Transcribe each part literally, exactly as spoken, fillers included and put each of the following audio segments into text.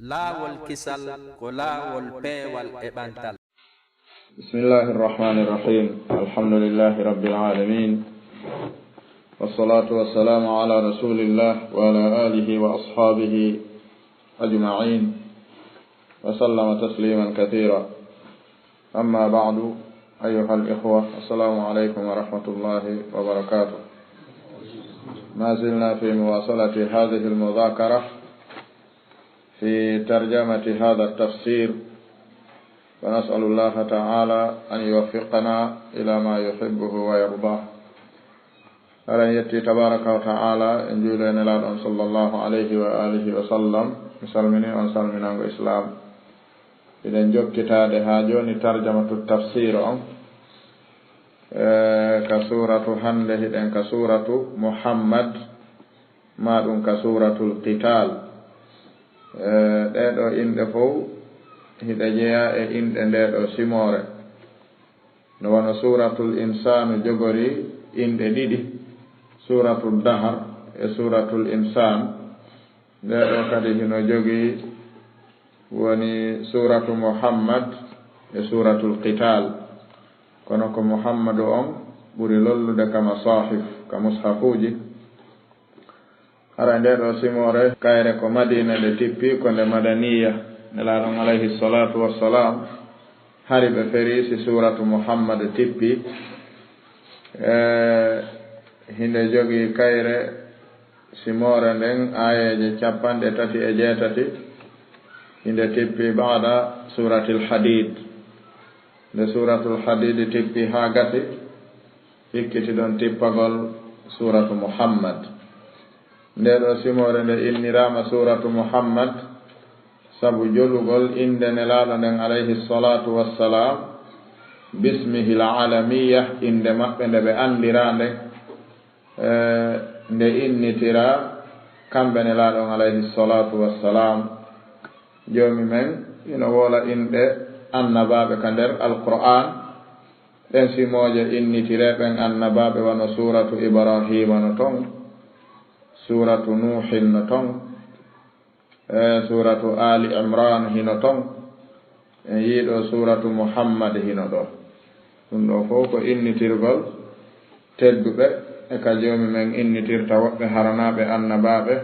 Laawol kisal ko laawol peewal e ɓantal. بسم الله الرحمن الرحيم. الحمد لله رب العالمين. والصلاة والسلام على رسول الله وعلى آله وأصحابه أجمعين. وسلم تسليما كثيرا. أما بعد، أيها الإخوة، السلام عليكم ورحمة الله وبركاته. ما زلنا في مواصلة هذه المذاكرة في ترجمة هذا التفسير، ونسأل الله تعالى أن يوفقنا إلى ما يحبه ويرضاه. Aran yetti tabaraka wa ta'ala, en juulo e Nelaaɗo on sallallahu alayhi wa alihi wa sallam. Mi salmini on salminango Islam. Hiɗen jokkitaade haa jooni tarjamatu tafsir on. E, ka suuratu hannde hiɗen ka suuratu Muhammad, maa ɗum ka suuratul Qitaal. E, ɗee ɗoo inɗe fow hiɗe jeyaa e inɗe ndee ɗoo simoore. No wano suuratul Insaanu jogori inɗe ɗiɗi, suuratul Dahar e suuratul Insaan. Ndee ɗoo kadi hino jogii woni suuratu Muhammad e suuratul Qitaal. Kono ko Muhammadu on ɓuri lollude ka masaahif, ka mushafuuji. Hara ndee ɗoo simoore, kayre ko Madiina nde tippi, ko nde madaniya. Nelaaɗo on alayhi salaatu wassalaam hari ɓe feri si suuratu Muhammad tippi. E, hinde jogii kayre simoore nden aayeeje capanɗe tati e jeetati. Hinde tippi ba'da suuratil Hadiid. Nde suuratul Hadiid tippi haa gasi, hikkiti ɗon tippagol suuratu Muhammad. Ndee ɗoo simoore nde inniraama suuratu Muhammad, sabu jolugol innde Nelaaɗo nden alayhi salaatu wassalaam, bismihil alamiya, innde maɓɓe nde ɓe anndiraa nden, e, nde innitiraa kamɓe Nelaaɗo on alayhi salaatu wassalaam. Joomi men hino woola inɗe annabaaɓe ka nder Alqur'aan. Ɗen simooje innitiree ɓen annabaaɓe wano suuratu Ibraahiima no ton, suuratu Nuuhin no ton, e suuratu Aali Imraan hino ton, en yii ɗoo suuratu Muhammad hino ɗoo. Ɗum ɗoo fow ko innitirgol tedduɓe e ka Joomi men innitirta woɓɓe haranaaɓe annabaaɓe,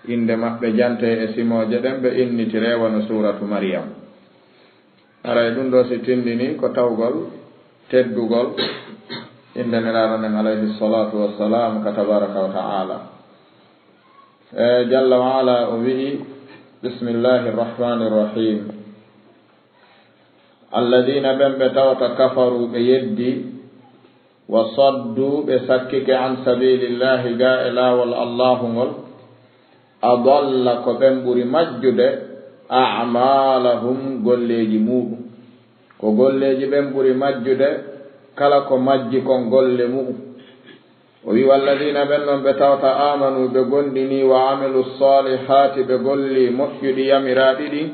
innde maɓɓe jantee e simooje ɗen ɓe innitiree wano suuratu Maryam. Haray ɗum ɗoo si tindini ko tawgol teddugol innde Nelaaɗo nden alayhi salaatu wassalaam ka tabaaraka wa ta'ala. E, jalla wa ala o wi'i, bismillahir rahmanir rahim. Alladina ɓen ɓe tawata kafaru ɓe yeddi, wa saddu ɓe sakkike an sabilillahi ga e laawol Allahu ngol, adalla ko ɓen ɓuri majjude a'malahum golleeji muɗum. Ko golleeji ɓen ɓuri majjude kala ko majji kon golle muɗum. O wi'i, walladina ɓen non ɓe tawta amanu ɓe gondini wa amilu salihati ɓe golli moƴƴuɗi yamiraaɗi ɗin.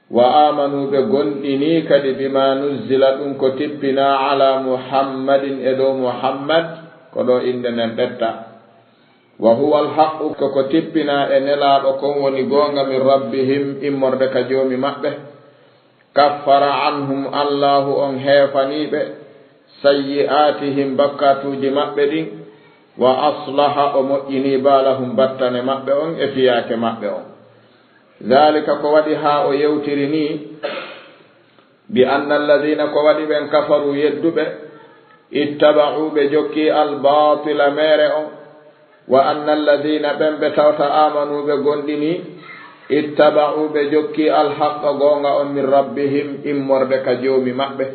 Wa amanu ɓe gondini kadi bima nuzzila ɗum ko tippina ala Muhammadin e dow Muhammad ko ɗo innde nden ɓetta. Wa huwa alhaqqu ko ko tippina e nelaaɗo kon woni goonga min rabbihim immorde ka Joomi maɓɓe. Kaffara anhum Allahu on heefanii ɓe sayyi'atihim bakkatuuji maɓɓe ɗin. Wa aslaha o moƴƴini baalahum battane maɓɓe on e fiyaake maɓɓe on. Dhalika ko waɗi haa o yewtiri nii, bi anna alladhina ko waɗi ɓen kafaru yedduɓe, ittaba'u ɓe jokki albaatila meere on, wa anna alladhina ɓen ɓe tawta amanu ɓe gondini, ittaba'u ɓe jokki alhaqqa goonga on min rabbihim immorde ka Joomi maɓɓe.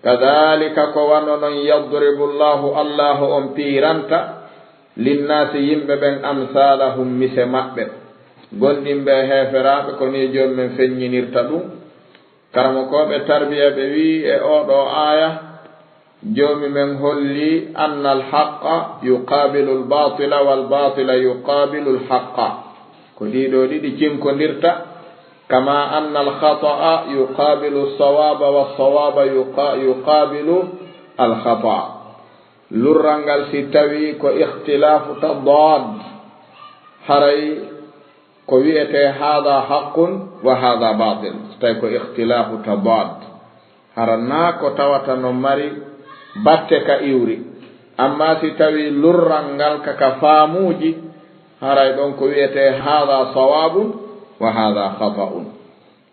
Kadhalika ko wano non yadribu Allahu Allahu on piiranta linnaasi yimɓe ɓen amsalahum mise maɓɓe. Gondinɓe e heeferaaɓe ko nii Joomi men feññinirta ɗum. Karamokooɓe tarbiya ɓe wi'i e oo ɗoo aaya, Joomi men holli anna alhaqqa yuqabilu albatila walbatila yuqabilu alhaqqa. Ko ɗii ɗoo ɗiɗi cinkondirta. Kama anna alkhata'a yuqabilu alsawaba walsawaba yuqa-, yuqabilu alkhata'a. Lurral ngal si tawi ko ikhtilafu tadad, haray Ko wiyetee haada haqqun wa haada baatil, so tawi ko ikhtilaafu tadaad, hara naa ko tawata no mari batte ka iwri. Amma si tawi lurral ngal ka, ka faamuuji, haray ɗon ko wiyetee haada sawaabun wa haada khata'un.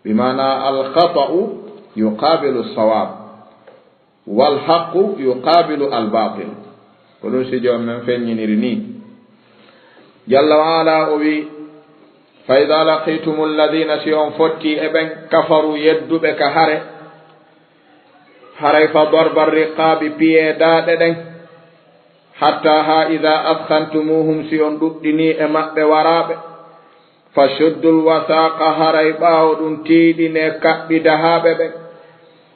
Bi maana al khata'u yuqaabilu sawaab. Wal haqqu yuqaabilu al baatil. Ko ɗum si joom men feññiniri nii. Jalla wa ala o wi, fa idaa laqiitumu alladina, si on fotti e ɓen, kafaru, yedduɓe ka hare, haray fa darba riqaabi, piyee daaɗe ɗen, hatta haa idaa askantumuhum, si on ɗuɗɗinii e maɓɓe waraaɓe, fa shuddul wasaaqa, haray ɓaawo ɗum tiiɗinee kaɓɓi dahaaɓe ɓen.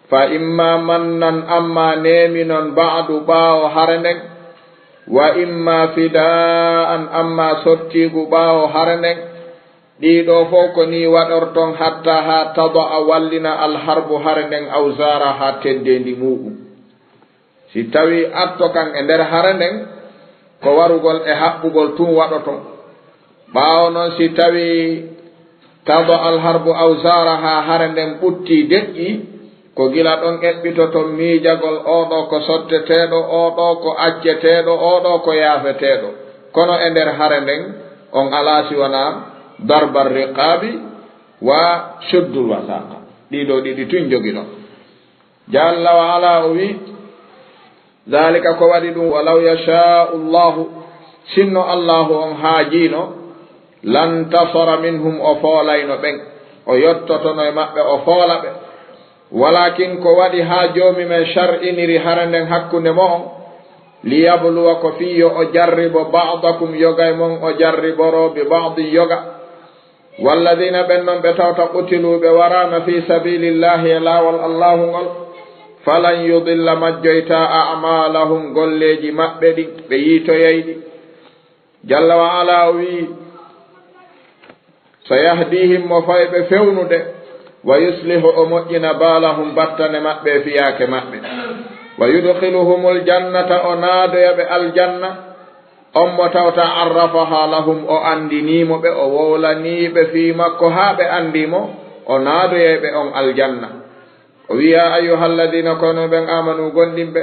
Fa imma mannan, amma neeminon, ba'du, ɓaawo hare nden, wa imma fidaan, amma sottiigu ɓaawo hare nden. Ɗii ɗoo fow ko nii waɗorton, hatta haa tada'a, wallina, alharbu, hare nden, awzaarahaa, teddeendi muuɗum. Si tawii atto kan e nder hare nden, ko warugol e haɓɓugol tun waɗoton. Ɓaawo non, si tawii tada'a alharbu awzaarahaa, hare nden ɓuttii, deƴƴii, ko gila ɗon eɓɓitoton miijagol, oo ɗoo ko sotteteeɗo, oo ɗoo ko acceteeɗo, oo ɗoo ko yaafeteeɗo. Kono e nder hare nden, on alaa si wanaa darbar riqaabi wa shuddul wasaaqa. Ɗii ɗoo ɗiɗi tun jogiɗon. Jalla wa ala o wi, daalika, ko waɗi ɗum, walaw yashaa'u Allahu, sinno Allahu on haajiino, lantasara minhum, o foolayno ɓen, o yottotono e maɓɓe, o foola ɓe. Walaakin, ko waɗi haa Joomi men shar'iniri hare nden hakkunde mo'on, liyabluwa, ko fii yo o jarribo, ba'dakum, yoga e mon o jarriboroo, bi ba'din, yoga. Walladina, ɓen non ɓe tawta, qutiluu, ɓe waraama, fii sabiilillaahi, e laawol Allaahu ngol, falan yudilla, majjoytaa, a'maalahum, golleeji maɓɓe ɗin, ɓe yiitoyay ɗi. Jalla wa ala o wi'i, sayahdiihim, mo fawi ɓe fewnude, wa yuslihu, o moƴƴina, baalahum, battane maɓɓe, fiyaake maɓɓe, wa yudkhiluhumul jannata, o naadoya ɓe aljanna, on mo tawta arrafaha lahum, o anndinii mo ɓe, o wowlanii ɓe fii makko haa ɓe anndii mo, o naadoyay ɓe on aljanna. O wi'i, yaa ayyuhalladina, kono ɓen aamanu, gomɗinɓe,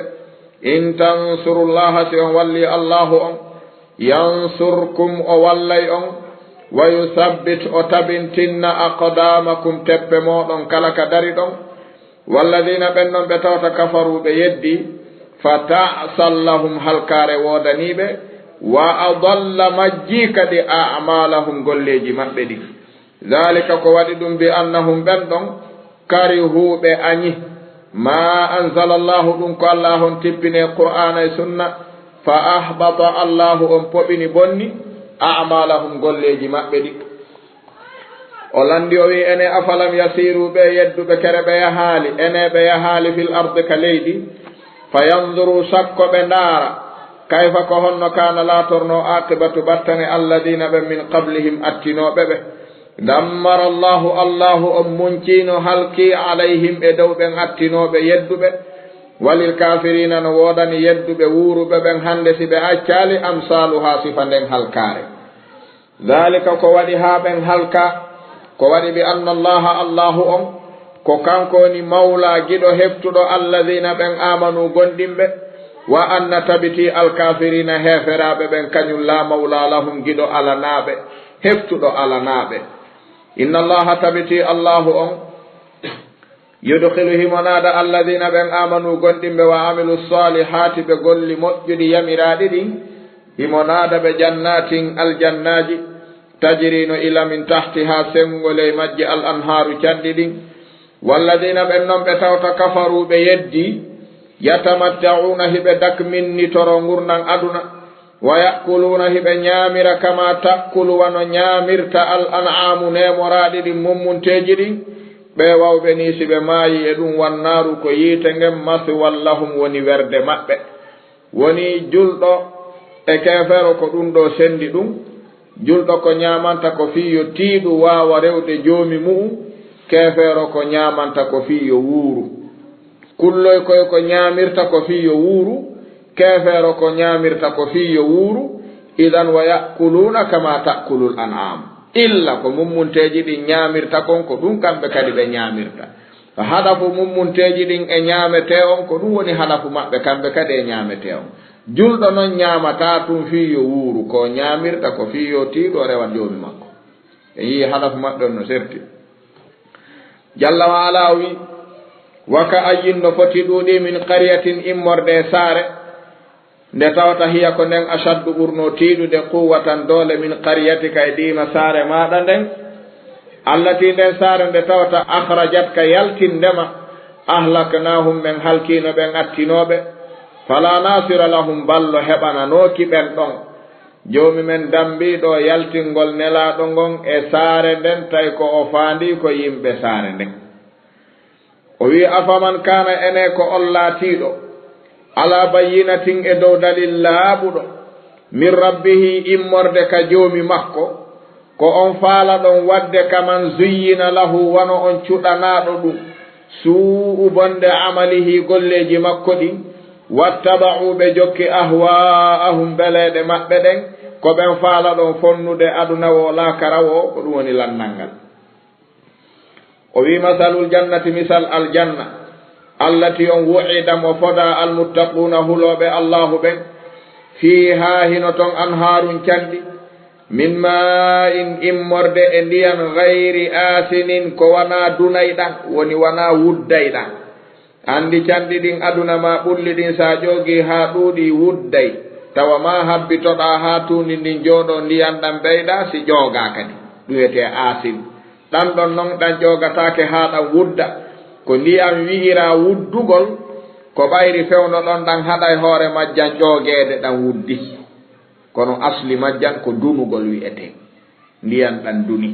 in tansurullaha, si on wallii Allaahu on, yansurkum, o wallay on, wa yusabbit, o tabintinna, aqdaamakum, teppe mooɗon kala ka dariɗon. Walladina, ɓen non ɓe tawta, kafaru, ɓe yeddi, fa ta'san lahum, halkaare woodanii ɓe, wa adalla, majjii kadi, a'maalahum, golleeji maɓɓe ɗin. Daalika, ko waɗi ɗum, bi annahum, ɓen ɗon, karihu, ɓe añi, ma anzala Allahu, ɗum ko Allaahu on tippini e Qur'aana e Sunna, fa ahbata, Allaahu on poɓini, bonni, a'maalahum, golleeji maɓɓe ɗin. O lanndi o wi'i, enee, afalam yasiiru, ɓee yedduɓe kere ɓe yahaali, enee, ɓe yahaali fil ardi, ka leydi, fa yanduru, sakko ɓe ndaara, kayfa, ko honno, kaana, laatornoo, aaqibatu, battane, alladina, ɓen, min qablihim, attinooɓe ɓe. Dammara Allahu, Allaahu on muncino, halki, alayhim, e dow ɓen attinooɓe yedduɓe. Walil kaafiriina, no woodani yedduɓe wuuruɓe ɓen hannde, si ɓe accaali, amsaaluhaa, sifa nden halkaare. Daalika, ko waɗi haa ɓen halka, ko waɗi bi anna Allaaha, Allaahu on, ko kanko woni mawlaa, giɗo heftuɗo, alladiina, ɓen, aamanu, gomɗinɓe, wa anna, tabiti, alkaafiriina, heeferaaɓe ɓen, kañum, laa mawlaa lahum, giɗo alanaa ɓe, heftuɗo alanaa ɓe. Inna Allaaha, tabiti Allaahu on, yudkhilu, himo naada, alladina, ɓen, aamanu, gomɗinɓe, wa amilu saalihaati, ɓe golli moƴƴuɗi yamiraaɗi ɗin, himo naada ɓe, jannaatin, aljannaaji, tajri, no ila, min tahtiha, senngo ley majji, al anhaaru, canɗi ɗin. Walladina, ɓen non ɓe tawta, kafaru, ɓe yeddi, yatamatta'uuna, hiɓe dakminnitoro ngurndan aduna, wa ya'kuluuna, hiɓe ñaamira, kama ta'kulu, wano ñaamirta, al an'aamu, neemoraaɗi ɗin, mummunteeji ɗin. Ɓee wawɓe nii, si ɓe maayii e ɗum, wannaaru, ko yiite ngen, maswan lahum, woni werde maɓɓe. Woni julɗo e keefeero, ko ɗum ɗoo senndi ɗum. Julɗo ko ñaamanta ko fii yo tiiɗu, waawa rewde Joomi mu'um. Keefeero ko ñaamanta ko fii yo wuuru. Kulloy koy ko ñaamirta ko fii yo wuuru, keefeero ko ñaamirta ko fii yo wuuru, idan wa ya'kuluuna kama ta'kulul an'aam. Illa ko mummunteeji ɗin ñaamirta kon, ko ɗum kamɓe kadi ɓe ñaamirta. Hadafu mummunteeji ɗin e ñaametee on, ko ɗum woni hadafu maɓɓe kamɓe kadi e ñaametee on. Julɗo non ñaamataa tun fii yo wuuru, ko ñaamirta ko fii yo tiiɗo rewa Joomi makko. En yi'i hadafu maɓɓe on no serti. Jalla wa ala o wi'i, "Wa ka ayyin no foti ɗuuɗi min qaryatin immorde e saare, nde tawata hiya ko nden ashaddu ɓurno tiiɗude quwwatan doole min qaryatika e diima saare maaɗa nden, allati nden saare nde tawata akhrajatka yaltinde ma, ahlaknahum ɓen halkiino ɓen attinooɓe, fala nasira lahum ballo heɓananooki ɓen ɗon." Joomi men dambii ɗoo yaltingol Nelaaɗo ngon e saare nden, tawi ko o faandii ko yimɓe saare nden. O wi'i, "Afaman kaana, enee ko on laatiiɗo, ala bayyinatin e dow dalil laaɓuɗo, min rabbihi immorde ka Joomi makko, ko on faalaɗon waɗde kaman zuyyina lahu wano on cuɗanaaɗo ɗum, suu'u bonde amalihi golleeji makko ɗin, wattaba'u ɓe jokki ahwa'ahum beleeɗe maɓɓe ɗen, ko ɓen faalaɗon fonnude aduna wo laakara wo, ko ɗum woni lannal ngal." O wi'i, "Masalul jannati, misal aljanna, allati on wu'ida mo foda almuttaquuna hulooɓe Allaahu ɓen, fiihaa hino ton anhaarun canɗi, min maa'in immorde e ndiyan gayri aasinin ko wanaa dunayɗan, woni wanaa wuddayɗan." Anndi canɗi ɗin aduna maa ɓulli ɗin, sa ƴoogii haa ɗuuɗi wudday, tawa maa habbitoɗaa haa tuundi ndin jooɗoo ndiyan ɗan ɓeyɗaa si ƴoogaa kadi. Ɗum wiyetee aasin. Ɗan ɗon non ɗan ƴoogataake haa ɗan wudda. Ko ndiyan wi'iraa wuddugol, ko ɓayri fewndo ɗon ɗan haɗay hoore majjan ƴoogeede ɗan wuddi. Kono asli majjan ko dunugol wi'etee. Ndiyan ɗan duni.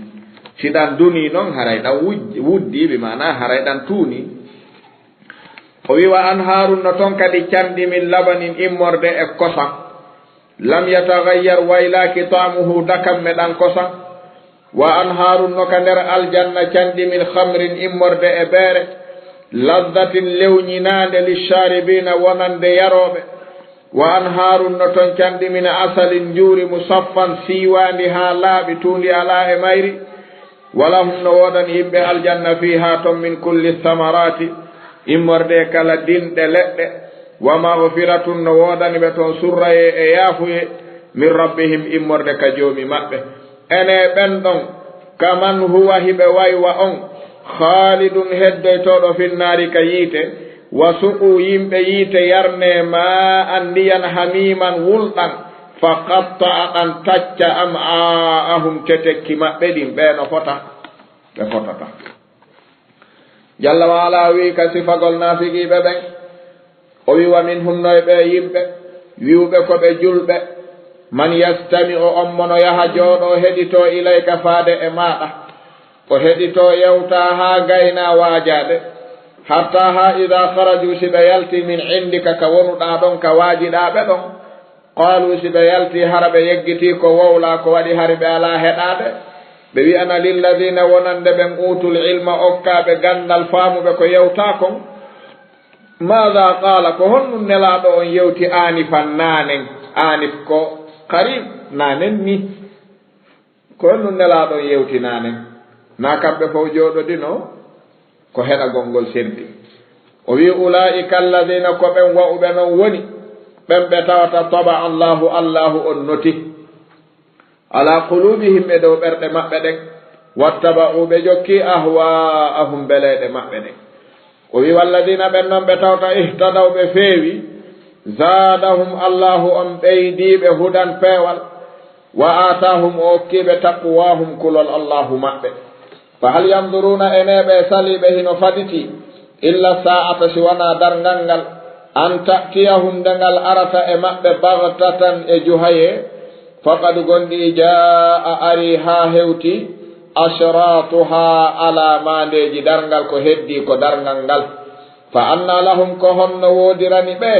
Si ɗan dunii non, haray ɗan wuj-, wuddi, bi maanaa haray ɗan tuunii. O wi'i, "Wa anhaarun no ton kadi canɗi min labanin immorde e kosan. Lam yatagayyar waylaaki ta'muhu dakamme ɗan kosan. Wa anhaarun no ka nder aljanna canɗi min khamrin immorde e beere. Lazzatin lewñinaande lishaaribiina wonande yarooɓe. Wa anhaarun no ton canɗi min asalin njuuri musaffan siiwaandi haa laaɓi tuundi alaa e mayri. Walahum no woodani yimɓe aljanna fiihaa ton min kulli samaraati immorde kala dinɗe leɗɗe. Wa maghfiratun no woodani ɓe ton surrayee e yaafuyee min rabbihim immorde ka Joomi maɓɓe." Enee ɓen ɗon, kaman huwa hiɓe way wa on, khaalidun heddoytooɗo finnaari ka yiite, wa suqu yimɓe yiite yarnee maa an ndiyan hamiiman wulɗan, fa qatta'a ɗan tacca am'aa'ahum tetekki maɓɓe ɗin, ɓee no fota, ɓe fotata. Jalla wa ala wi'i ka sifagol naafiqiiɓe ɓen, o wi'i, "Wa minhum no e ɓee yimɓe, wi'uɓe ko ɓe julɓe, man yastami'u on mo no yaha jooɗoo heɗitoo ilayka faade e maaɗa. O heɗitoo yewtaa haa gaynaa waajaade, hatta haa idaa kharaju si ɓe yaltii min indika ka wonuɗaa ɗon ka waajiɗaa ɓe ɗon, qaalu si ɓe yaltii hara ɓe yeggitii ko wowlaa ko waɗi hari ɓe alaa heɗaade, ɓe wi'ana lilladiina wonande ɓen uutul ilma okkaaɓe ganndal faamuɓe ko yewtaa kon, maada qaala ko honɗum Nelaaɗo on yewti aanifan naanen, aanif ko qariib naanen ni. Ko honɗum Nelaaɗo on yewti naanen? Naa kamɓe fow jooɗodino ko heɗagol ngol serdi. O wi'i, ulaa'ika alladiina ko ɓen wa'uɓe non woni ɓen ɓe tawata taba Allaahu, Allaahu on noti. Ala quluubihim e dow ɓerɗe maɓɓe ɗen. Wattaba'u ɓe jokki ahwaa'ahum beleeɗe maɓɓe ɗen. O wi'i, walladiina ɓen non ɓe tawta ihtadaw ɓe feewi, zaadahum Allaahu on ɓeydii ɓe hudan peewal, wa aataahum o okkii ɓe taqwaahum kulol Allaahu maɓɓe. Fa hal yanduruuna enee ɓe saliiɓe hino faditii, illa saa'ata si wanaa darngal ngal, an ta'tiyahum nde ngal arata e maɓɓe bagtatan e juhayee, faqad gonɗi jaa'a arii haa hewtii, ashraatuhaa alaamaandeeji darngal ko heddii ko darngal ngal. Fa annaa lahum ko honno woodirani ɓe,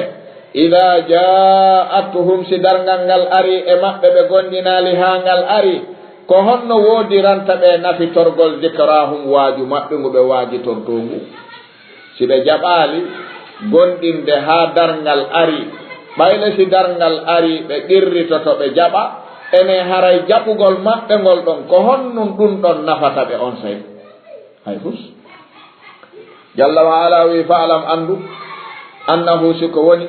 idaa jaa'athum si darngal ngal arii e maɓɓe ɓe gomɗinaali haa ngal arii, ko honno woodiranta ɓe nafitorgol dikraahum waaju maɓɓe ngu ɓe waajitortoo ngu? Si ɓe jaɓaali gomɗinde haa darngal arii, ɓay le si darngal arii ɓe qirritoto ɓe jaɓa, Ene haray jaɓugol maɓɓe ngol ɗon, ko honɗun ɗun ɗon nafata ɓe onsay? Hay fus. Jalla wa ala wi, "Fa'lam, anndu, annahu, si ko woni,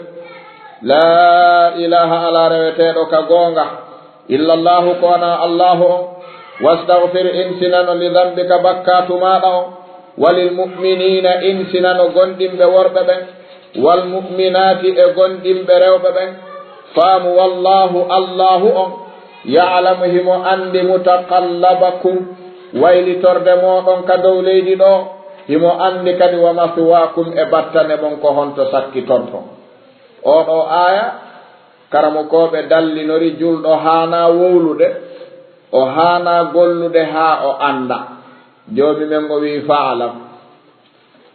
laa ilaaha, alaa reweteeɗo ka goonga, illa Allaahu, ko wanaa Allaahu on, wastaghfir, insinano, li dhanbika, bakkaatu maaɗa on, walil mu'miniina, insinano gonɗinɓe worɓe ɓen, wal mu'minaati, e gonɗinɓe rewɓe ɓen. Faamu, wallaahu, Allaahu on, ya'lamu, himo anndi, mutaqallabakum, waylitorde mooɗon ka dow leydi ɗoo, himo anndi kadi, wa maswaakum, e battane mon ko honto sakkitorton." Oo ɗoo aaya, karamokooɓe dallinori julɗo haanaa wowlude, o haanaa gollude haa o annda. Joomi men o wi'i, "Fa'lam,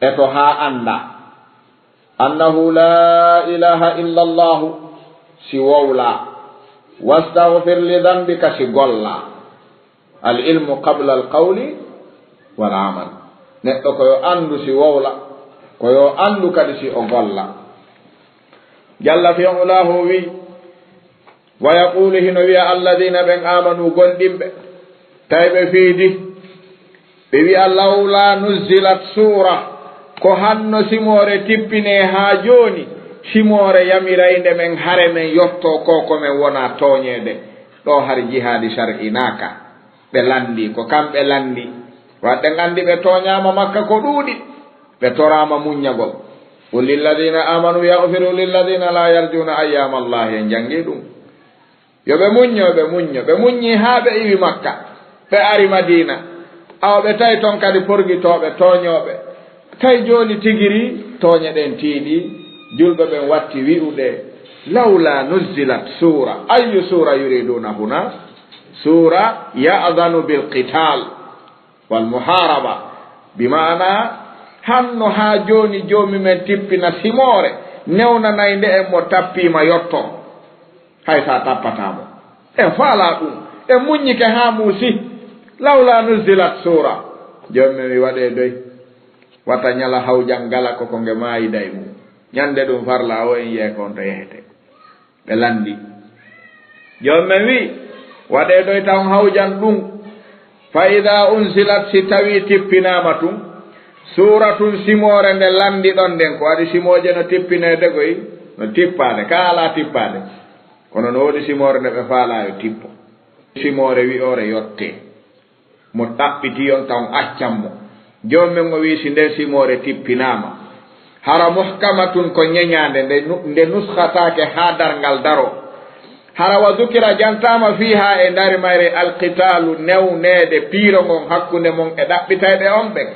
eto haa annda, annahu laa ilaaha illa Allaahu, si wowlaa, wastaghfir li dhanbika, si gollaa." Al ilmu qabla al qawli wal amal. Neɗɗo ko yo anndu si wowla, ko yo anndu kadi si o golla. Jalla fi ulahu wi, "Wa yaqulu, hino wi'a, alladina, ɓen, amanu, gonɗinɓe, tawi ɓe fiidi, ɓe wi'a, lawla nuzzilat suura, ko hanno simoore tippine haa jooni, simoore yamiraynde men hare men yotto ko ko men wona tooñeede." Ɗo hari jihaadi shar'inaaka. Ɓe lanndi, ko kamɓe lanndi. Waɗde nganndi ɓe tooñaama Makka ko ɗuuɗi, ɓe toraama muññagol. Qul lilladina amanu yaghfiru lilladina la yarjuna ayyama Allahi, en janngi ɗum. Yo ɓe muñño, ɓe muñño. Ɓe muññi haa ɓe iwi Makka, ɓe ari Madiina. Awa ɓe tawi toon kadi porgitooɓe, tooñooɓe. Tawi jooni tigiri tooñe ɗen tiiɗi, julɓe ɓen watti wi'ude, lawla nuzzilat suura. Ayyu suura yuriduna huna? Suura ya'dhanu bil qital wal muharaba. Bi maana, hanno haa jooni joomi men tippina simoore, newnanaynde en mo tappiima yotto. Hay sa tappataa mo. En faalaa ɗum. En muññike haa muusi. Lawla nuzzilat suura. Joomi men wi waɗee doy. Wata ñala hawjan gala ko ko nge maayiday mum. Ñande ɗum farla o en yeeko on to yehete. Ɓe lanndi. Joomi men wi, waɗee doy taw hawjan ɗum. Fa ida unsilat, si tawi tippinaama tun, suuratun, simoore nde lanndi ɗon nden, ko waɗi simooje no tippineede koy, no tippaade, ka alaa tippaade. Kono no woodi simoore nde ɓe faalaa yo tippo. Simoore wi'oore yottee. Mo ɗaɓɓiti on taw on accan mo. Joomi men o wi'i, si nden simoore tippinaama, hara muhkamatun, ko ñeñaande, nde nu-, nde nuskhataake haa darngal daro. Hara wa dhukira, jantaama, fiiha, e nder mayre, alqitaalu, newneede, piiro ngon hakkunde mon e ɗaɓɓitayɓe on ɓen.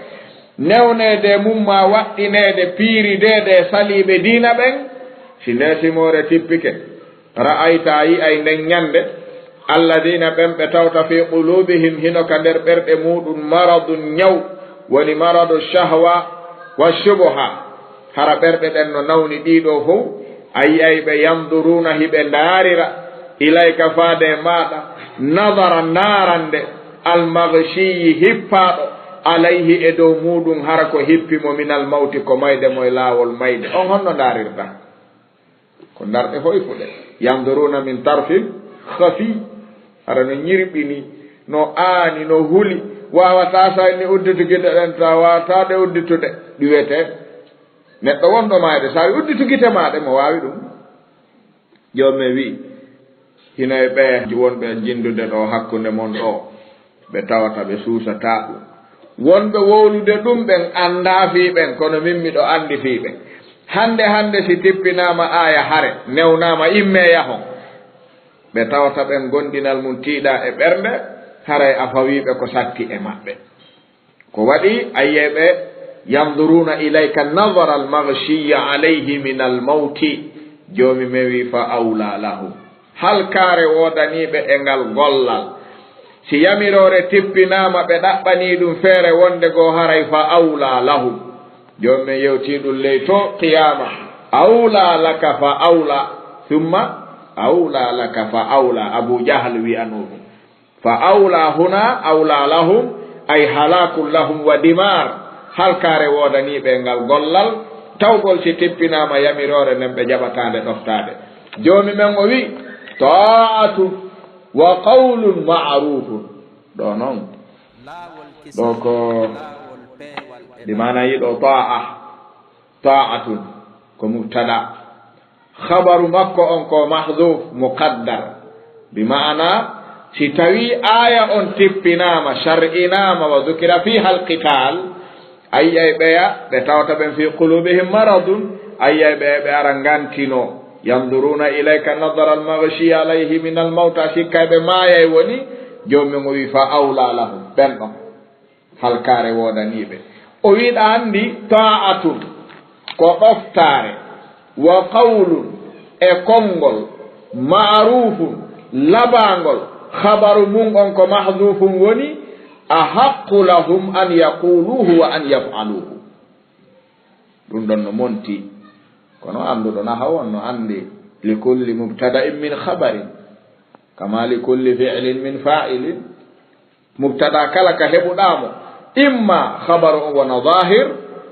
Newneede mum maa waɗɗineede, piirideede e saliiɓe diina ɓen, si nde simoore tippike. Ra'ayta, a yi'ay nden ñande, alladina, ɓen ɓe tawta, fi qulubihim, hino ka nder ɓerɗe muuɗum, maradun, ñaw, woni maradu shahwa wa shubuha. Hara ɓerɗe ɗen no nawni ɗiɗo fow, a yi'ay ɓe, yanduruna, hiɓe ndaarira, ilayka, faade e maaɗa, nadara, ndaarande, almaghshiyi, hippaaɗo, alayhi, e dow muuɗum, hara ko hippi mo, minal mawti, ko mayde mo e laawol mayde. On honno ndaarirta? Ko ndarɗe foy fuɗe. Yanduruna min tarfin khafi. Hara no ñirɓini, no aani, no huli. Waawataa sayni udditu gite ɗen, ta waawataa ɗe udditude. Ɗi wiyete neɗɗo wonɗo maayde, sa wi udditu gite maa ɗe, mo waawi ɗum. Joomi men wi, hino e ɓe wonɓe jinndude ɗo hakkunde mon ɗo. Ɓe tawata ɓe suusataa ɗum. Wonɓe wowlude ɗum ɓen anndaa fii ɓen, kono min miɗo anndi fii ɓen. Hannde hannde si tippinaama aaya hare, newnaama immee yahon, ɓe tawata ɓen gomɗinal mum tiiɗaa e ɓernde, haray a fawii ɓe ko satti e maɓɓe. Ko waɗi a yi'ay ɓe, yanduruna ilayka nadara almaghshiyyi alayhi min almawti, Joomi men wi, fa awla lahum. Halkaare woodaniiɓe e ngal gollal. Si yamiroore tippinaama, ɓe ɗaɓɓanii ɗum feere wonde goo haray fa awla lahum. Joomi men yewtii ɗum ley to qiyaama. Awla laka fa awla, thumma awla laka fa awla. Abu Jahal wi'anoo ɗum. Fa awla huna awla lahum, ay halakun lahum wa dimar. Halkaare woodaniiɓe e ngal gollal, tawgol si tippinaama yamiroore nden ɓe jaɓataa nde ɗoftaade. Joomi men o wi, ta'atu Wa qawlun ma'rufun. Ɗo noon, ɗo ko, ɗi maana yiɗo ta'a, ta'atun ko mubtada. Khabaru makko on ko mahdhuf, muqaddar. Bi maana, si tawi aya on tippinaama, shar'inaama, wa dhukira fiha al-qital, a yi'ay ɓeya ɓe tawata ɓen fi qulubihim maradun, a yi'ay ɓeya ɓe ara ngantino. Yanzuruna ilayka nadhara al-maghshi alayhi min al-mawta, sikkay ɓe maayay woni, Joomi men o wi, fa awla lahum, ɓen ɗon halkaare woodanii ɓe. O wi, ɗa anndi, ta'atun, ko ɗoftaare, wa qawlun, e konngol, ma'rufun, labaangol, khabaru mun on ko mahdhufun woni, ahaqqu lahum an yaquluhu wa an yaf'aluhu. Ɗum ɗon no monti. Kono annduɗo nahawu on no anndi, li kulli mubtada'in min khabarin, kama li kulli fi'lin min fa'ilin. Mubtada kala ka heɓuɗaa mo, imma khabaru on wona zahir,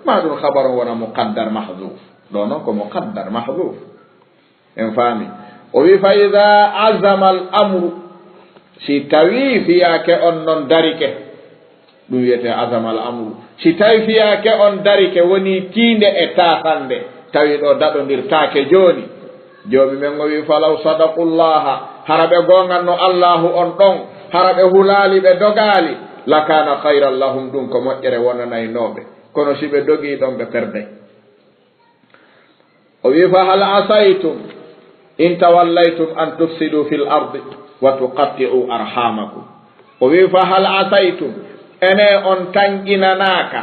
ma ɗum khabaru on wona muqaddar mahdhuf. Ɗo noon ko muqaddar mahdhuf. En faami. O wi, fa idha azama al amru, si tawi fiyaake on non darike, ɗum wiyetee azama al amru. Si tawi fiyaake on darike, woni tiinde e taasannde, tawi ɗo daɗondirtaake jooni. Joomi men o wi, falaw sadaqullaha, hara ɓe goonganno Allaahu on ɗon, hara ɓe hulaali, ɓe dogaali, lakana khayran lahum, ɗum ko moƴƴere wonanaynoo ɓe. Kono si ɓe dogii ɗon, ɓe perday. O wi, fa hal asaytum in tawallaytum an tufsidu fil ardi wa tuqatti'u arhamakum. O wi, fa hal asaytum, ene on tanƴinanaaka,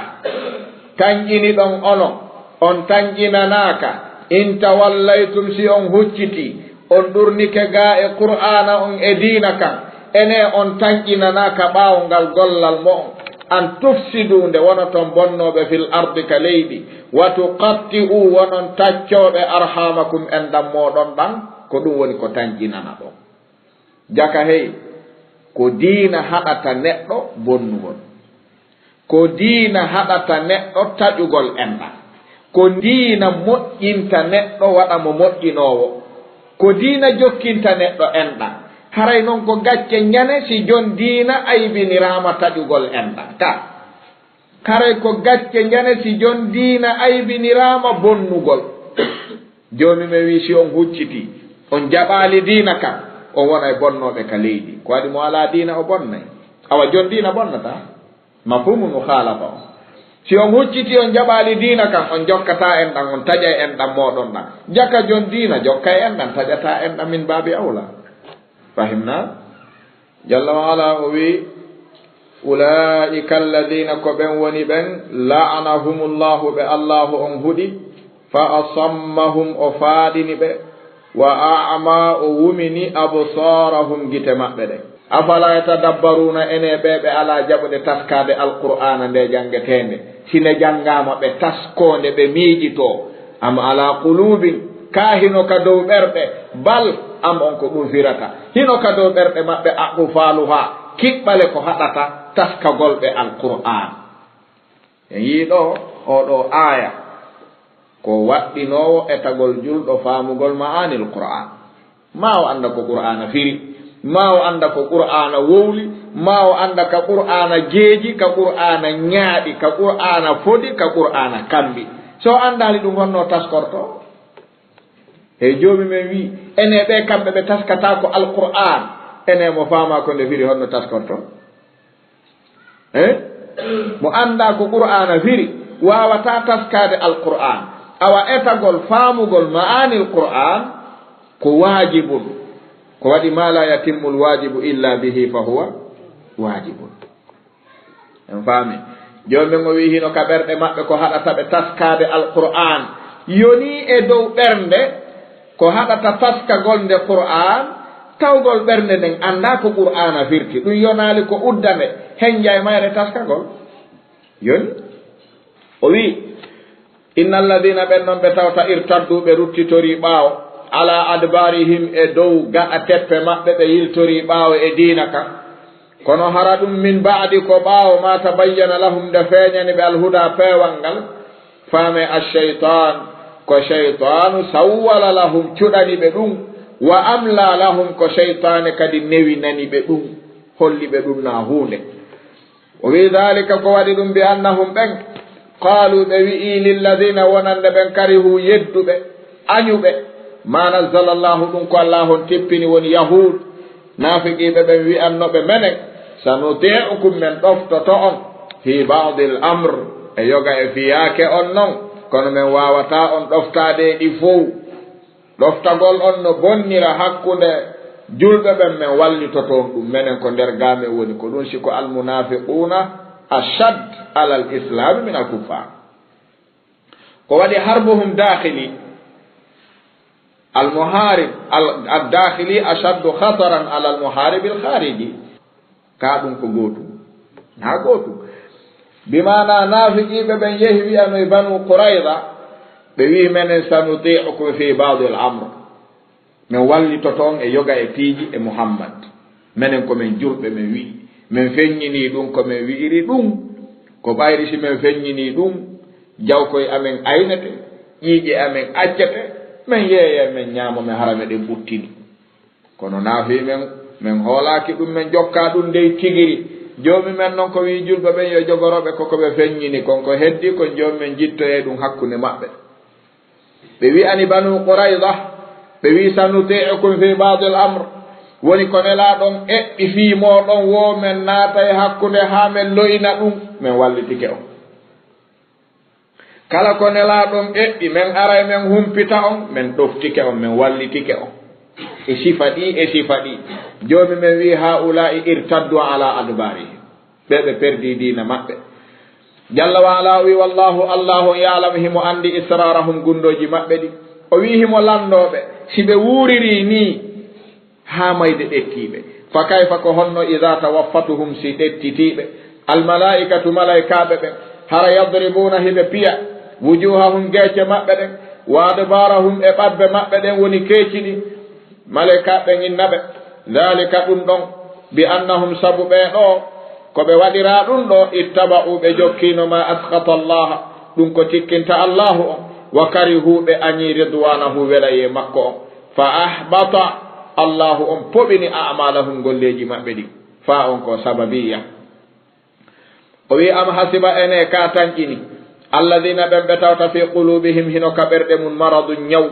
tanƴini ɗon onon, on tanƴinanaaka, in tawallaytum, si on hucciti, on ɗurnike gaa e Qur'aana on e diina kan, ene on tanƴinanaaka ɓaawo ngal gollal mo'on, an tufsidu, nde wonoton bonnooɓe, fil ardi, ka leydi, wa tuqatti'u, wonon taccooɓe, arhamakum, enɗan mooɗon ɗan, ko ɗum woni ko tanƴinana ɗon. Jaka hey, ko diina haɗata neɗɗo bonnugol. Ko diina haɗata neɗɗo taƴugol enɗan. Ko diina moƴƴinta neɗɗo, waɗa mo moƴƴinoowo. Ko diina jokkinta neɗɗo enɗan. Haray non ko gacce njane si jon diina aybiniraama taƴugol enɗan. Ka, haray ko gacce njane si jon diina aybiniraama bonnugol. Joomi men wi, si on hucciti, on jaɓaali diina kan, on wonay bonnooɓe ka leydi. Ko waɗi mo alaa diina o bonnay? Awa jon diina bonnataa? Mafhumu mukhalafa on. Si on hucciti, on jaɓaali diina kan, on jokkataa enɗan, on taƴay enɗan mooɗon ɗan. Jaka jon diina jokkay enɗan, taƴataa enɗan min baabi awla. Fahimna? Jalla wa ala o wi, ulaa'ika alladhina, ko ɓen woni ɓen, la'anahumullahu, ɓe Allaahu on huɗi, fa asammahum, o faaɗini ɓe, wa a'ma, o wumini, absarahum, gite maɓɓe ɗen. Afala yatadabbaruna, ene ɓe ɓe alaa jaɓude taskaade Alqur'aana nde janngeteende? Si nde janngaama ɓe taskoo nde, ɓe miijitoo. Am ala qulubin, kaa hino ka dow ɓerɗe? Bal, am on ko ɗum firata. Hino ka dow ɓerɗe maɓɓe aqfaluha, kiɓɓale ko haɗata taskagol ɓe Alqur'aan. En yii ɗo, oo ɗoo aaya, ko waɗɗinoowo etagol julɗo faamugol ma'aanil Qur'aan. Maa o annda ko Qur'aana firi, maa o annda ko Qur'aana wowli, maa o annda ka Qur'aana jeeji, ka Qur'aana ñaaɗi, ka Qur'aana fodi, ka Qur'aana kambi. So o anndaali ɗum, honno taskorto? Hey, Joomi men wi, ene ɓe kamɓe ɓe taskataa ko Alqur'aan, ene mo faamaa ko nde firi, honno taskorto? Eh? Mo anndaa ko Qur'aana firi, waawataa taskaade Alqur'aan. Awa etagol, faamugol ma'aanil Qur'aan ko waajibun. Ko waɗi, ma la yatimmul waajibu illa bihi fa huwa waajibun. En faami? Joomi men o wi hino ka ɓerɗe maɓɓe ko haɗata ɓe taskaade Alqur'aan. Yonii e dow ɓernde, ko haɗata taskagol nde Qur'aan, tawgol ɓernde nden anndaa ko Qur'aana firti. Ɗum yonaali ko udda nde, henja e mayre taskagol. Yoni? O wi, inna alladhina, ɓen non ɓe tawta, irtaddu, ɓe ruttitorii ɓaawo, ala adbarihim, e dow gaɗa teppe maɓɓe, ɓe yiltorii ɓaawo e diina kan. Kono hara ɗum min ba'di, ko ɓaawo, ma tabayyana lahum, nde feeñani ɓe alhuda, peewal ngal, faame ash-shaytan, ko shaytanu sawwala lahum, cuɗani ɓe ɗum, Wa amla lahum, ko seytaane kadi newinani ɓe ɗum, holli ɓe ɗum na huunde. O wi, dhalika, ko waɗi ɗum, bi annahum, ɓen, qaalu, ɓe wi'i, lilladhina, wonande ɓen, karihu, yedduɓe, añuɓe, ma nazzala Allahu, ɗum ko Allah on tippini, woni Yahuud, naafiqiiɓe ɓen wi'anno ɓe, menen, sanuti'ukum, men ɗoftoto on, fi ba'dil amr, e yoga e fiyaake on non, kono men waawataa on ɗoftaade e ɗi fow. Ɗoftagol on no bonnira hakkunde julɓe ɓen, men wallitoto on ɗum, menen ko nder gaa men woni. Ko ɗum si ko almunafiquna ashad alal islami min al kuffar. Ko waɗi harbuhum dakhili, al muharib al dakhili ashaddu khataran alal muharib al khariji. Ka ɗum ko gootum, haa gootum. Bi maana naafiqiiɓe ɓen yehi wi'anoy Banu Qurayza, ɓe wi'i, menen, sanuti'ukum fi ba'dil amr, men wallitoto on e yoga e piiji e Muhammad. Menen ko men julɓe, men wi'i, men feññinii ɗum ko men wi'iri ɗum. Ko ɓayri si men feññinii ɗum, jawkoy amen aynete, ƴiiƴe amen accete, men yeeye, men ñaamo, men hara meɗen ɓuttini. Kono naafi men, men hoolaaki ɗum, men jokkaa ɗum dey tigiri. Joomi men non ko wi'i julɓe ɓen yo jogoro ɓe ko ko ɓe feññini kon, ko heddi kon joomi men jittoyee ɗum hakkunde maɓɓe. Ɓe wi'ani Banu Qurayza, ɓe wi'i, sanuti'ukum fi ba'dil amr, woni ko Nelaaɗo on eɓɓi fii mooɗon woo men naatay hakkunde haa men lo'ina ɗum, men wallitike on. Kala ko Nelaaɗo on eɓɓi, men aray men humpita on, men ɗoftike on, men wallitike on. E sifa ɗi, e sifa ɗi. Joomi men wi'i, ha'ula'i irtaddu ala adbarihim. Ɓe ɓe perdi diina maɓɓe. Jalla wa ala o wi'i, wallahu, Allahu on ya'lamu, himo anndi, israrahum, gunndooji maɓɓe ɗi. O wi'i himo lanndoo ɓe, si ɓe wuuririi nii, haa mayde ɗettii ɓe. Fa kayfa, ko honno, idha tawaffatuhum, si ɗettitii ɓe, al malaa'ikatu, malaa'ikaaɓe ɓen, hara yadribuuna, hiɓe piya, wujuuhahum, geece maɓɓe ɗen, wa adbaarahum, e ɓabbe maɓɓe ɗen, woni keeci ɗin, malaa'ikaaɓe ɓen inna ɓe, dhalika, ɗum ɗon, bi annahum, sabu ɓee ɗoo, ko ɓe waɗiraa ɗum ɗoo, ittaba'u, ɓe jokkiino, ma askhata Allaha, ɗum ko tikkinta Allahu on, wa karihu, ɓe añii, ridwanahu, welayee makko on. Fa ahbata, Allahu on poɓini, a'malahum, golleeji maɓɓe ɗin. Fa on ko sababiyya. O wi'i, am hasiba, ene ka tanƴini, alladhina, ɓen ɓe tawta, fi qulubihim, hino ka ɓerɗe mun, maradun, ñaw,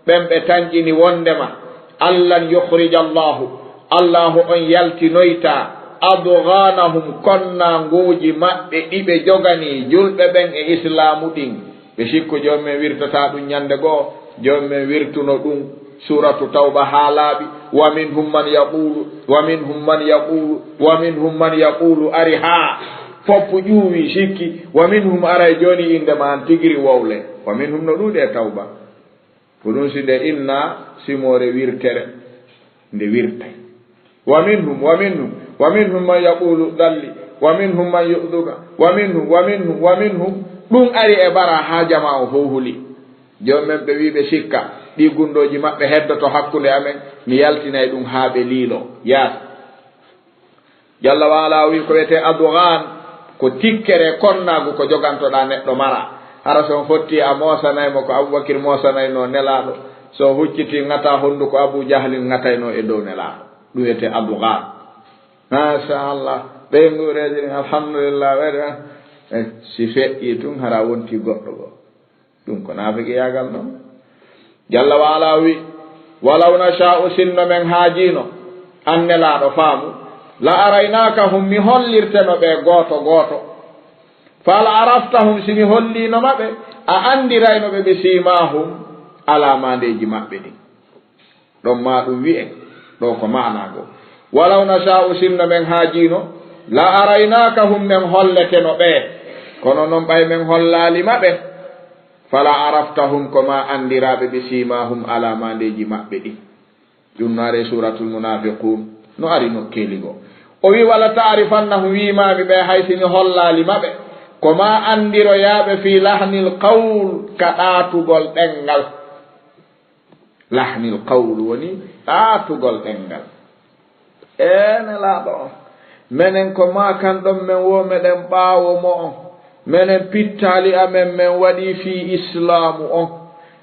ɓen ɓe tanƴini wondema, allan yukhrija Allahu, Allahu on yaltinoyta, adghanahum, konnangooji maɓɓe ɗi ɓe joganii julɓe ɓen e islaamu ɗin. Ɓe sikku Joomi men wirtataa ɗum ñande goo, Joomi men wirtuno ɗum. Suuratu Tawba haa laaɓi, wa minhum man yaqulu, wa minhum man yaqulu, wa minhum man yaqulu, ari haa foppu ƴuuwi sikki, wa minhum, aray jooni innde ma an tigiri wowle, wa minhum no ɗuuɗi e Tawba. Ko ɗum si nde inna simoore wirtere, nde wirtay. Wa minhum, wa minhum, wa minhum man yaqulu dalli, wa minhum man yu'dhuka, wa minhum, wa minhum, wa minhum. Ɗum ari e bara haa jamaa o fow huli. Joom men ɓe wi'i ɓe sikka, ɗi gundooji maɓɓe heddoto hakkunde amen, mi yaltinay ɗum haa ɓe liilo. Yaas. Jalla wa ala o wi'i ko wiyetee adghan, ko tikkere konnaagu ko jogantoɗaa neɗɗo mara. Hara so on fotti a moosanay mo ko Abubakir moosanayno Nelaaɗo. So o hucciti ŋata honduko Abu Jahlin ŋatayno e dow Nelaaɗo. Ɗum wiyetee adghan. Machallah. Ɓeynguureeji ɗin, alhamdulillah, ɓeyde, eh, si feƴƴi tun hara wonti goɗɗo goo. Ɗum ko naafiqiyaagal non. Jalla wa ala wi, walaw nasha'u, sinno men haajiino, an Nelaaɗo faamu, la araynakahum, mi hollirteno ɓe gooto gooto. Fa la araftahum, si mi holliino ma ɓe, a anndirayno ɓe, bi simahum, alaamandeeji maɓɓe ɗin. Ɗon maa ɗum wi'e, ɗoo ko maanaa goo. Walaw nasha'u, sinno men haajiino, la araynakahum, men holleteno ɓe. Kono non ɓay men hollaali ma ɓe, fala araftahum, ko maa anndiraaɓe ɓe, simahum, alaamandeeji maɓɓe ɗin. Ɗum no ari e Suuratul Munaafiquun, no ari nokkeeli goo. O wi'i, wala ta'rifannahum, wi'i maami ɓe, hay si mi hollaali ma ɓe, ko maa anndiroyaaɓe fii lahnil qawl, ka ɗaatugol ɗenngal. Lahnil qawl woni ɗaatugol ɗenngal. Ee Nelaaɗo on, menen ko maakanɗon men woo meɗen ɓaawo mo'on. Menen pittaali amen men waɗii fii Islaamu on.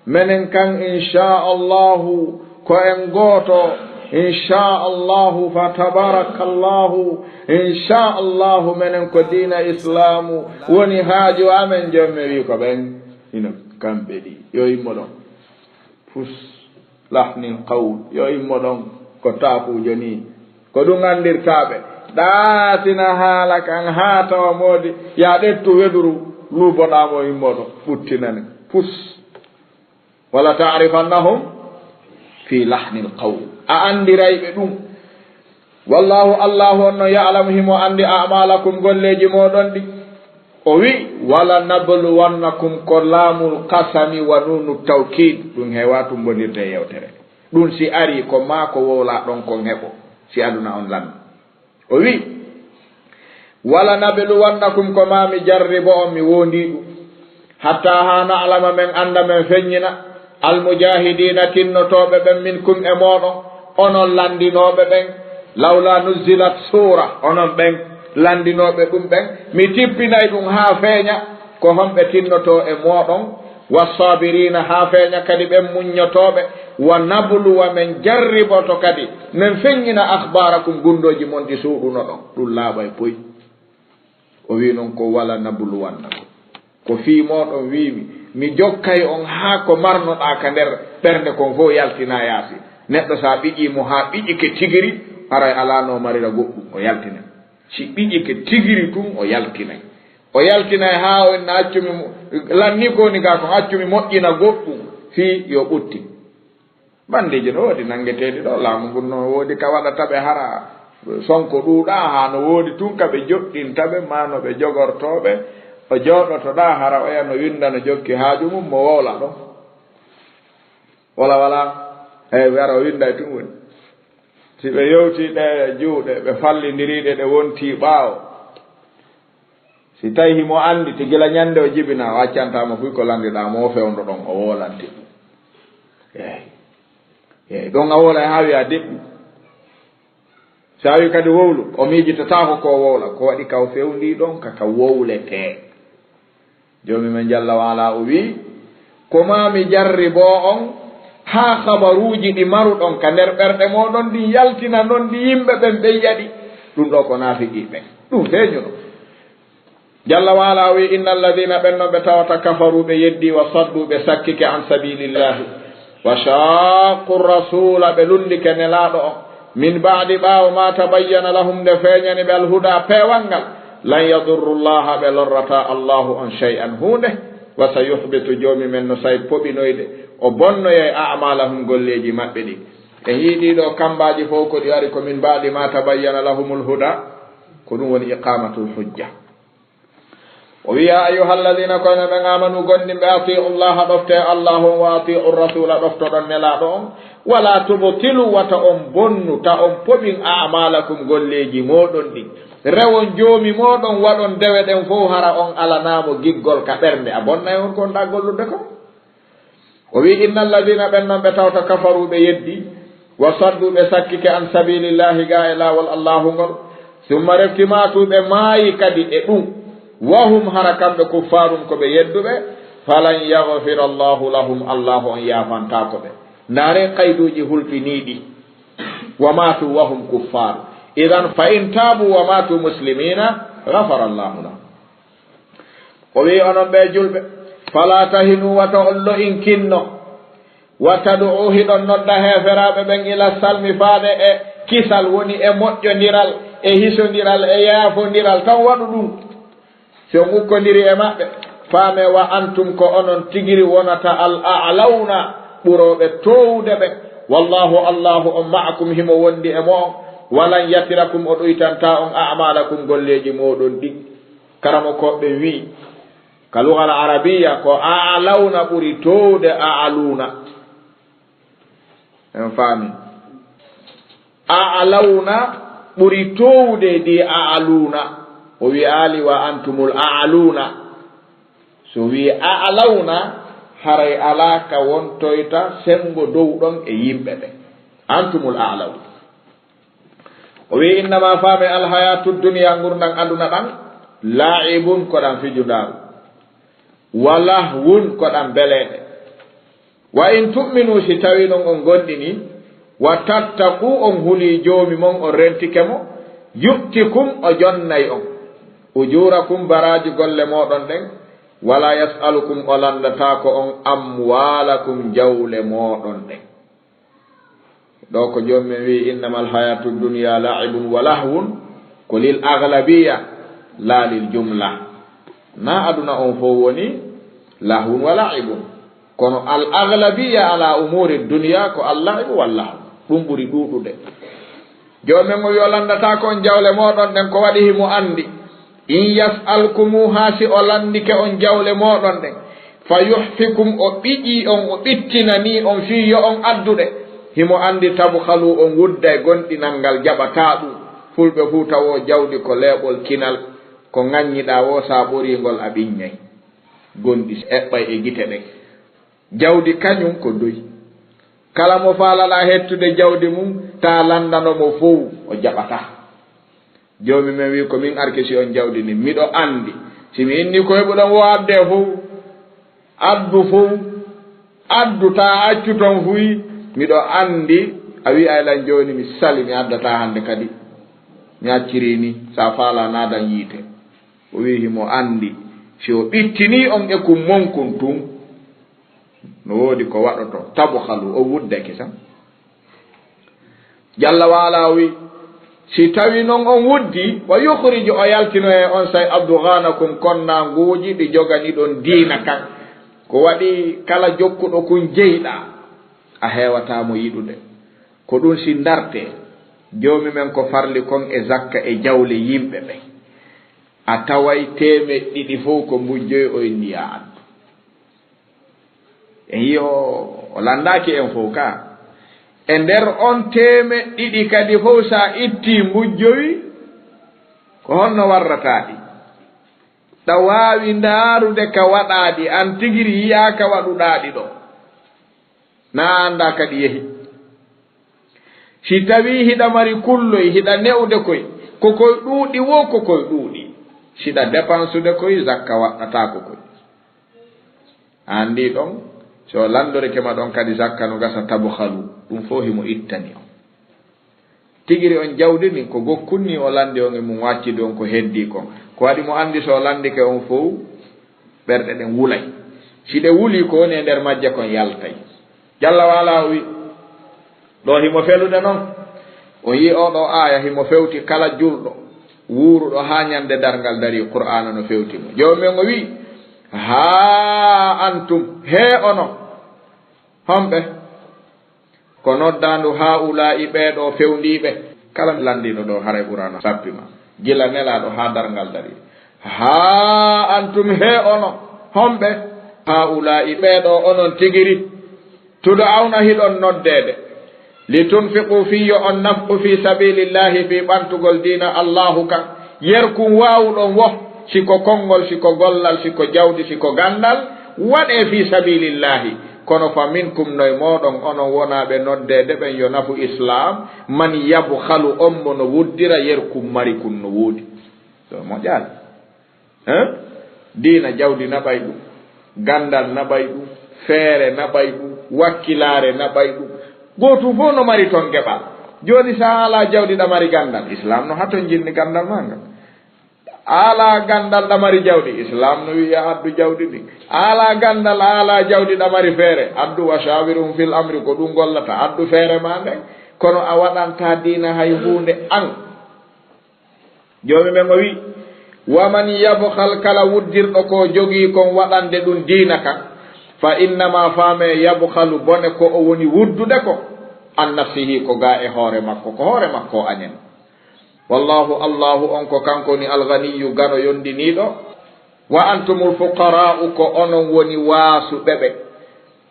Menen kan, inchaa Allaahu, Ko en gooto, inchallahu, fa tabarakallahu, inchallahu, menen ko diina islaamu woni haaju amen. Joomum wi ko ɓen ino kamɓe ɗi, yo immo ɗon. Fus lahnil qawl, yo immo ɗon ko taafuujo ni. Ko ɗum anndirtaa ɓe. Ɗaatina haala kan haa tawa moodi, ya ƴettu weduru, luuboɗaa mo, immo ɗon, ɓuttinane. Fus. Wala ta'rifannahum fi lahnil qawl. A anndiray ɓe ɗum. Wallahu, Allahu on no ya'lamu, himo anndi a'malakum, golleeji mooɗon ɗi. O wi, wala nabluwannakum, ko laamul qasami wa nunu tawkid, ɗum heewa tumbondirde e yewtere. Ɗum si ari ko maa ko wowla ɗon kon heɓo, si aduna on lanno. O wi, wala nabluwannakum, ko maa mi jarribo on, mi wondi ɗum. Hatta haa na'lama, men annda, men feññina, almujahidina, tinnotooɓe ɓen, minkum, e mooɗon, onon lanndinooɓe ɓen. Lawla nuzzilat suura, onon ɓen lanndinooɓe ɗum ɓen, mi tippinay ɗum haa feeña, ko honɓe tinnotoo e mooɗon, wassabirina, haa feeña kadi ɓen muññotooɓe, wa nabluwa, men jarriboto kadi, men feññina, akhbarakum, gunndooji mon ɗi suuɗunoɗon, ɗum laaɓay poy. O wi non ko wala nabluwannakum. Ko fii mooɗon wiimi, mi jokkay on haa ko marnoɗaa ka nder ɓernde kon fof yaltina yaasi. Neɗɗo so a ɓiƴii mo haa ɓiƴike tigiri, haray alaa no marira goɗɗum, o yaltinay. Si ɓiƴike tigiri tun, o yaltinay. O yaltinay haa o inna accumi mo, lanni ko woni gaa kon, accumi moƴƴina goɗɗum fii yo ɓuttin. Bandeeji no woodi nanngeteeɗi ɗo, laamu ngun no woodi ka waɗata ɓe hara sonko ɗuuɗa, haa no woodi tun ka ɓe joɗɗinta ɓe, maa no ɓe jogortoo ɓe. O jooɗotoɗaa hara oya no winnda no jokki haaju mum, mo wowla ɗon. Wala wala, eyi, ɓe ara o winnda e tun woni. Si ɓe yewti ɗe juuɗe, ɓe fallindiri ɗe, ɗe wonti ɓaawo. Si tawi himo anndi, ti gila ñande o jibina, o accantaa mo fuy ko lanndiɗaa mo, o fewndo ɗon, o wowlanti. Eyi. Eyi, ɗon a wowlay haa wi'a deɓɓu. Si a wi kadi wowlu, o miijitataako ko o wowla. Ko waɗi ka o fewndi ɗon, ka ka wowletee. Joomi men Jalla wa Ala o wi, ko maa mi jarriboo on haa habaruuji ɗi maruɗon ka nder ɓerɗe mooɗon ɗin yaltina non ɗi yimɓe ɓen ɓen yaɗi. Ɗum ɗoo ko naafiqi ɓen. Ɗum feeñuno. Jalla wa Ala o wi, inna alladhina, ɓen non ɓe tawata kafaru, ɓe yeddi, wa saddu, ɓe sakkike, an sabilillahi, wa shaqqu rasula, ɓe lundike Nelaaɗo on, min ba'di, ɓaawo, ma tabayyana lahum, nde feeñani ɓe, alhuda, peewal ngal, lan yadurru llaha, ɓe lorrata Allahu on shay'an, huunde, wa sayuhbitu, Joomi men no say poɓinoyde, o bonnoyay, a'malahum, golleeji maɓɓe ɗin. En yii ɗii ɗoo kambaaji fof ko ɗi ari ko min ba'di ma tabayyana lahumul huda, ko ɗum woni iqamatul hujja. O wi, ya ayyuhalladhina, ko enen ɓen amanu, gomɗinɓe, ati'u llaha, ɗofte Allahu on, wa ati'u rasula, ɗoftoɗon Nelaaɗo on, wala tubtilu, wata on bonnu, ta on poɓin, a'malakum, golleeji mooɗon ɗin. Rewon Joomi mooɗon, waɗon dewe ɗen fof, hara on alanaamo giggol ka ɓernde, a bonnay on ko on ɗa gollude kon. O wi, inna alladhina, ɓen non ɓe tawta, kafaru, ɓe yeddi, wa saddu, ɓe sakkike, an sabilillahi, ga e laawol Allahu ngol, summa, refti, matu, ɓe maayi kadi e ɗum, wa hum, hara kamɓe, kuffarun, ko ɓe yedduɓe, falan yaghfira Allahu lahum, Allahu on yaafantaako ɓe. Ndaare qayduuji hulɓiniiɗi, wa matu wa hum kuffar. Idan, fa in tabu wa matu muslimina, ghafara Allahu lahum. O wi, onon ɓe julɓe, fala tahinu, wata on lo'inkinno, wa tad'u, hiɗon nodda heeferaaɓe ɓen, ila salmi, faade e kisal, woni e moƴƴondiral, e hisondiral, e yaafondiral, tan waɗu ɗum. Si on ukkondiri e maɓɓe, faame, wa antum, ko onon tigiri wonata al a'lawna, ɓurooɓe toowude ɓe. Wallahu, Allahu on, ma'akum, himo wondi e mo'on, walan yatirakum, o ɗuytantaa on, a'malakum, golleeji mooɗon ɗin. Karamokooɓe ɓen wi'i, ka lugal arabiya ko a'lawna ɓuri toowude a'luna. En faami. A'lawna ɓuri toowude ɗi a'luna. O wi'aali wa antumul a'luna. So wi'i a'lawna, haray alaa ka wontoyta senngo dow ɗon e yimɓe ɓen. Antumul a'lawna. O wi'i, innama, faame, alhayatu dunya, ngurndan aduna ɗan, la'ibun, ko ɗan fijundaaru, wa lahwun, ko ɗan beleeɗe. Wa in tu'minu, si tawii non on gomɗinii, Wa tattaqu, on huli Joomi mon, on rentike mo, yu'tikum, o jonnay on, ujurakum, baraaji golle mooɗon ɗen, wala yas'alukum, o landataako on, amwalakum, jawle mooɗon ɗen. Ɗo ko Joomi men wi'i, innamal hayatu dunya la'ibun wa lahwun, ko lil aghlabiya, la lil jumla. Na aduna on fow woni lahwun wa la'ibun. Kono al aghlabiya ala umuri dunya ko al la'ibu wal lahw. Ɗum ɓuri ɗuuɗude. Joomi men o wi'i o landataako on jawle mooɗon ɗen, ko waɗi himo andi. In yas'alkumuha, si o landike on jawle mooɗon ɗen, fa yuhfikum, o ɓiƴi on, o ɓittinani on fii yo on adduɗe. Himo andi tabkhalu, on wudday gonɗinal ngal jaɓataa ɗum. Fulɓe fuu tawo jawdi ko leeɓol kinal, ko ŋaññiɗaa woo sa ɓorii ngol a ɓiññay. Gonɗi eɓɓay e gite ɗen. Jawdi kañum ko doy. Kala mo faalaɗaa hettude jawdi mum, taa landano mo fow, o jaɓataa. Joomi men wi'i, ko min arkisi on jawdi ndin. Miɗo andi, si mi inni ko heɓuɗon woo addu e fow, addu fow, addu taa accu ton fuy, miɗo andi a wi'ay lan jooni mi sali, mi addataa hande kadi. Mi accirii ni, sa faalaa naadan yiite. O wi'i himo andi, si o ɓittinii on e kun mon kun tun, no woodi ko waɗoto, tabkhalu, o wuddake tan. Jalla wa ala o wi'i, si tawi non on wuddi, wa yukhriju, o yaltinoyay onsay adghanakum, konnaanguuji ɗi joganiɗon diina kan. Ko waɗi kala jokkuɗo kun jeyɗaa, a heewataa mo yiɗude. Ko ɗum si ndartee, Joomi men ko farli kon e zakka e jawle yimɓe ɓen, a taway teemeɗɗe ɗiɗi fow ko mbujjoy o inni yaa addu. En yi'i o, o landaaki en fow ka. E nder on teemeɗɗe ɗiɗi kadi fow, sa itti mbujjoy, ko honno warrataa ɗi? Ɗa waawi ndaarude ka waɗaa ɗi, an tigi ri yi'aa ka waɗuɗaa ɗi ɗo. Na anndaa ka ɗi yehi. Si tawii hiɗa mari kulloy, hiɗa ne'ude koy, ko koy ɗuuɗi woo, ko koy ɗuuɗi. Siɗa depansude koy, zakka waɗɗataako koy. A anndii ɗon, si o lanndorike ma ɗon kadi zakka no gasa tabkhalu, ɗum fow himo ittani on. Tigiri on jawdi ndin, ko gokkun nii o lanndi on e mum, waccidi on ko heddii kon. Ko waɗi mo anndi so o lanndike on fow, ɓerɗe ɗen wulay. Si ɗe wulii, ko woni e nder majje kon yaltay. Jalla wa ala o wi, ɗo himo felude non. On yi'i oo ɗoo aaya himo fewti kala julɗo wuuruɗo haa ɲande darngal darii, Qur'aana no fewti mo. Joomi men o wi, haa antum, hee onon, homɓe? Ko noddaandu haa'ulaa'i, ɓee ɗoo fewndiiɓe. Kala lanndiiɗo ɗoo haray Qur'aana sappi ma. Gila Nelaaɗo haa darngal darii. Haa antum, hee onon, homɓe? Haa'ulaa'i, ɓee ɗoo onon tigiri. Tud'awna, hiɗon noddeede. Litunfiqu, fii yo on nafqu, fii sabiilillaahi, fii ɓantugol diina Allaahu kan. Yerkun waawuɗon wo, si ko konngol, si ko gollal, si ko jawdi, si ko ganndal, waɗee fii sabiilillaahi. Kono fa minkum, no e mooɗon onon wonaaɓe noddeede ɓen yo nafu Islaam, man yabkhalu, on mo no wuddira yerkun mari kun no woodi. Ɗo moƴƴaali. Hein? Diina, jawdi naɓay ɗum, ganndal naɓay ɗum, feere naɓay ɗum, wakkilaare naɓay ɗum. Gootum fof no mari toon geɓal. Jooni, so a alaa jawdi, ɗa mari ganndal, Islaam no hatonjinni ganndal maa ngal. A alaa ganndal, ɗa mari jawdi, Islaam no wi'i a addu jawdi ndin. A alaa ganndal, a alaa jawdi, ɗa mari feere, addu, wa shaawiruhum fil amri, ko ɗum gollata, addu feere maa nden. Kono a waɗantaa diina hay huunde an. Joomi men o wi, wa man yabkhal, kala wuddirɗo ko jogii kon waɗande ɗum diina kan, fa innama, faame, yabkhalu, bone ko o woni wuddude ko, an nafsihi, ko gaa e hoore makko, ko hoore makko o añani. Wallahu, Allahu on ko kanko woni Alghaniyyu, gano yondiniiɗo, wa antumul fuqara'u, ko onon woni waasuɓe ɓe.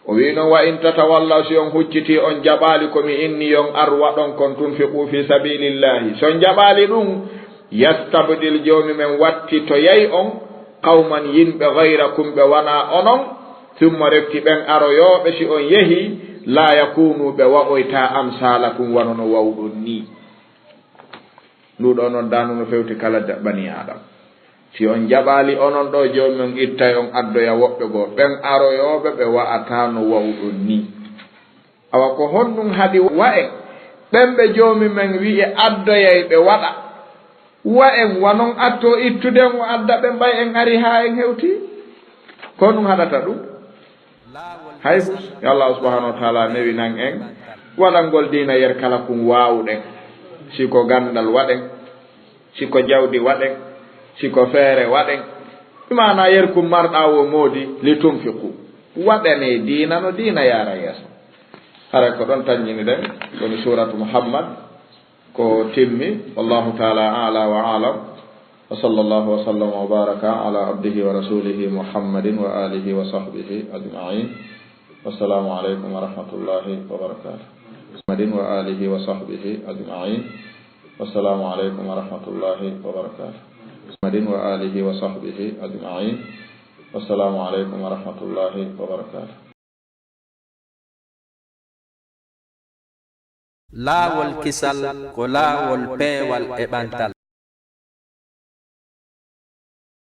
O wi'i non, wa in tatawallaw, si on huccitii, on jaɓaali ko mi inni yo on ar waɗon kon, tunfiqu fi sabilillahi, si on jaɓaali ɗum, yastabdil, Joomi men wattitoyay on, qawman, yimɓe, ghayrakum, ɓe wanaa onon, thumma, refti ɓen aroyooɓe, si on yehii, laa yakuunu, ɓe wa'oytaa, amsalakum, wano no wa'uɗon nii. Ndu ɗoo noddaandu no fewti kala da-, banii Aadama. Si on jaɓaali onon ɗoo, Joomi on ittay on, addoya woɓɓe goo, ɓen aroyooɓe ɓe wa'ataa no wa'uɗon nii. Awa ko honɗum haɗi wa en? Ɓen ɓe Joomi men wi'i addoyay ɓe waɗa. Wa en wa non atto ittude on o adda ɓen ɓay en ari haa en hewti? Ko honɗum haɗata ɗum? Hay bus, yo Allah subhanahu wa ta'ala newinan en waɗangol diina yer kala kun waawuɗen. Si ko ganndal waɗen, si ko jawdi waɗen, si ko feere waɗen. Bi maana yer kun marɗa wo moodi li tunfiqu. Waɗane diina no diina yaara yeeso. Hara ko ɗon tanñini ɗen, woni suuratu Muhammad, ko timmi. Wallahu ta'ala a'la wa a'lam. Wa sallallahu wa sallam wa baraka ala abdihi wa rasulihi Muhammadin wa alihi wa sahbihi ajma'in. Wassalamu alaikum wa rahmatullahi wa barakatuh. Muhammadin wa alihi wa sahbihi ajma'in. Wassalamu alaikum wa rahmatullahi wa barakatuh. Muhammadin wa alihi wa sahbihi ajma'in. Wassalamu alaikum wa rahmatullahi wa barakatuh. Laawol kisal ko laawol peewal e ɓantal.